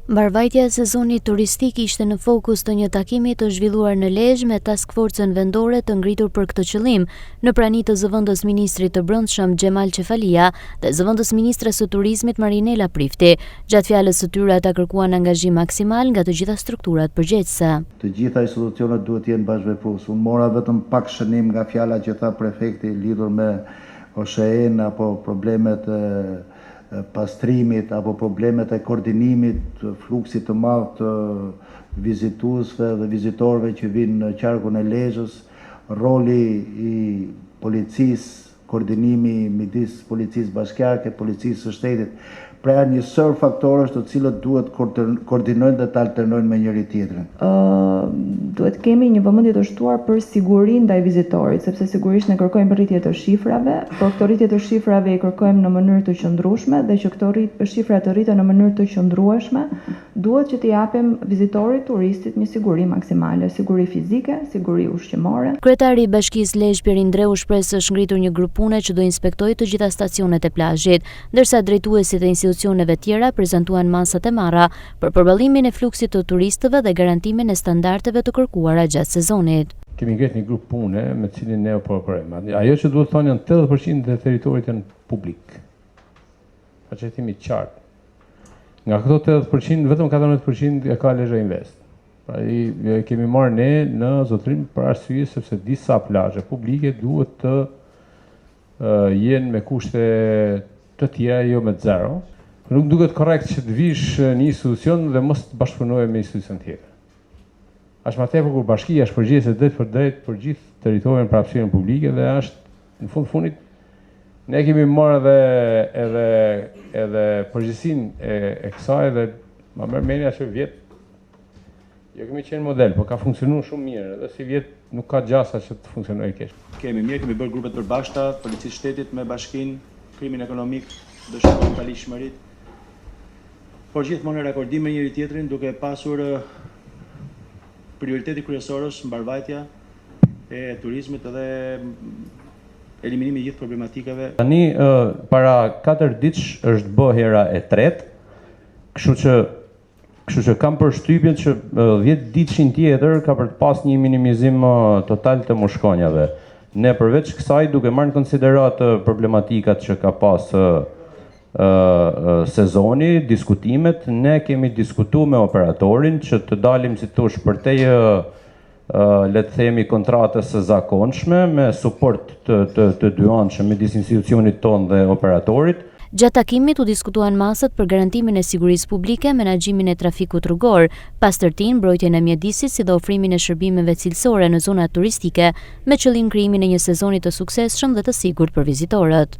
Mbarëvajtja e sezonit turistik ishte në fokus të një takimi të zhvilluar në Lezhë me Task Forcën vendore të ngritur për këtë qëllim, në prani të zëvendës ministrit të Brendshëm Xhemal Qefalia dhe zëvendës ministres së Turizmit Marinela Prifti. Gjatë fjalës së tyre ata kërkuan angazhim maksimal nga të gjitha strukturat përgjegjëse. Të gjitha institucionet duhet të jenë bashkëveprues. Unë mora vetëm pak shënim nga fjala që tha prefekti lidhur me OSHEE-në apo problemet e pastrimit apo problemet e koordinimit të fluksit të madh të vizituesve dhe vizitorëve që vijnë në qarkun e Lezhës, roli i policisë koordinimi midis Policisë Bashkiake, Policisë së Shtetit. Pra janë një sërë faktorësh të cilët duhet të koordinojnë dhe të alternojnë me njëri-tjetrin. Duhet të kemi një vëmendje të shtuar për sigurinë ndaj vizitorit, sepse sigurisht ne kërkojmë rritje të shifrave, por këto rritje të shifrave i kërkojmë në mënyrë të qëndrueshme dhe që këto shifra të rriten në mënyrë të qëndrueshme, Duhet që t'i japim vizitorit, turistit një siguri maksimale, siguri fizike, siguri ushqimore. Kryetari i Bashkisë Lezhë, Pjerin Ndreu u shpreh se është ngritur një grup pune që do inspektojë të gjitha stacionet e plazhit, ndërsa drejtuesit e institucioneve tjera prezantuan masat e marra për përballimin e fluksit të turistëve dhe garantimin e standardeve të kërkuara gjatë sezonit. Kemi ngritur një grup pune me të cilin ne po operojmë. Ajo që duhet thënë janë 80% e territorit janë publik. Pa që e themi qartë. Nga këto 80%, vetëm 14% e ka Lezha Invest. Pra i, e kemi marrë ne në zotërim për arsye sepse disa plazhe publike duhet të uh, jenë me kushte të tjera, jo me zero. Nuk duket korrekt që të vish në institucion dhe mos të bashkëpunojë me institucion tjetër. Aq më tepër kur bashkia është përgjegjëse drejtpërdrejt për gjithë territorin për hapësirën publike dhe është në fund fundit ne kemi marrë edhe edhe edhe përgjegjësinë e, e kësaj dhe ma merr mendja që vjet jo kemi qenë model, por ka funksionuar shumë mirë edhe sivjet nuk ka gjasa që të funksionojë keq. Kemi mirë, kemi bërë grupe të përbashkëta, policisë shtetit me bashkinë, krimin ekonomik, do shikojmë paligjshmëritë. Por gjithmonë në rakordim me njëri-tjetrin duke pasur prioriteti kryesor është mbarëvajtja e turizmit dhe eliminimi i gjithë problematikave. Tani para 4 ditësh është bë hera e tretë, kështu që kështu që kam përshtypjen që 10 ditëshin tjetër ka për të pas një minimizim total të mushkonjave. Ne përveç kësaj duke marrë në konsideratë problematikat që ka pas sezoni, diskutimet, ne kemi diskutu me operatorin që të dalim si t'thush përtej le të themi kontratës së zakonshme me suport të të të dyanshëm midis institucionit tonë dhe operatorit. Gjatë takimit u diskutuan masat për garantimin e sigurisë publike, menaxhimin e trafikut rrugor, pastërtinë, mbrojtjen e mjedisit si dhe ofrimin e shërbimeve cilësore në zonat turistike, me qëllim krijimin e një sezoni të suksesshëm dhe të sigurt për vizitorët.